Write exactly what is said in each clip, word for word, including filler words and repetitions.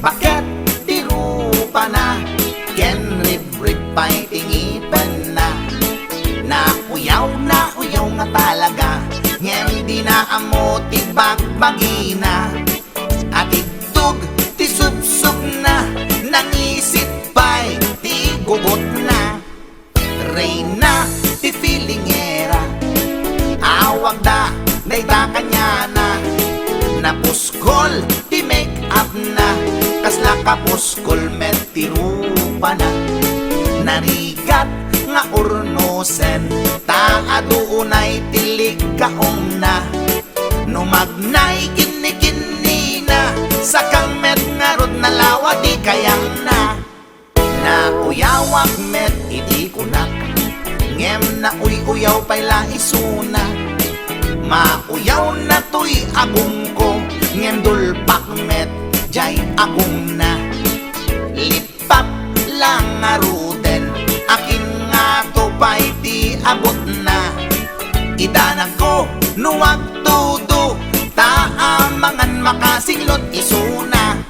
Baket ti rupana, ken ribrib pay ti ngipenna. Nauyaw, nauyaw nga talaga, ngem dina ammo ti bagbagina. Atiddog ti supsupna, nangisit pay ti gugotna. Reyna ti filingera, awagda dayta kaniana. Napuskol ti make-upna, kasla kapuskol met ti rupana. Narigat nga urnosen, ta adu unay ti likkaongna. Numagnay kinnikinnina, sakang met ngarud nalawa ti kayangna. Nauyawak met idi kunak, ngem nauy-uyaw pay la isuna. Mauyawna toy agongko, ngem dulpak met jay agongna. Lippap la ngaruden, akin ngato pay ti abutna. Idanagko no agtudo, ta amangan makasinglot isuna.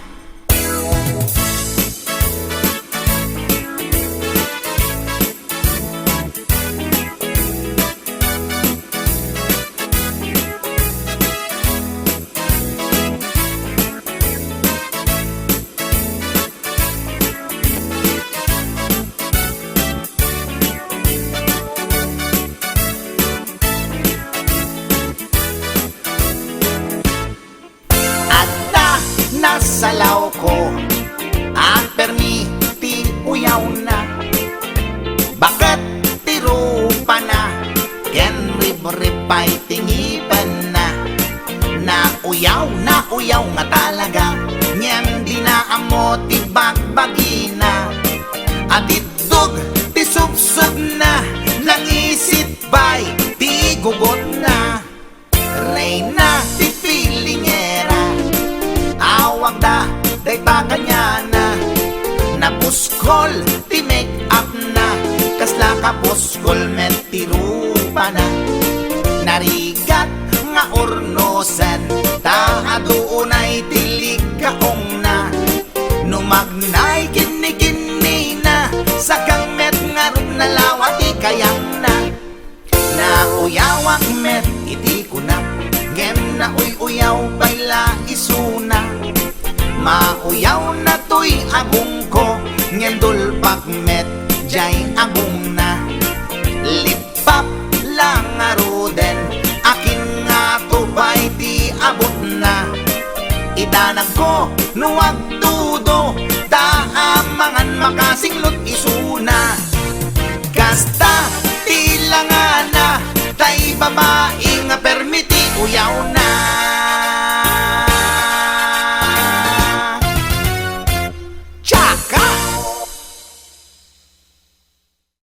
Adda nasalawko, agpermi ti uyawna. Baket ti rupana, ken ribrib pay ti ngipenna. Nauyaw, nauyaw nga talaga, ngem dina ammo ti bagbagina. Atiddog ti supsupna, nangisit pay ti gugotna. Reyna ti filingera, awagda dayta kaniana. Napuskol ti make-upna, kasla kapuskol met ti rupana. Narigat nga urnosen, ta adu unay ti likkaongna. Numagnay kinnikinnina, sakang met ngarud nalawa ti kayangna. Nauyawak met iti kunak, ngem nauy-uyaw pay la isuna. Mauyawna toy agongko, ngem dulpak met jay agongna. Lippap la ngaruden, akin ngato pay ti abutna. Idanagko no agtudo, ta amangan makasinglot isuna. Kasta ti langana, tay babai nga permi ti uyawna.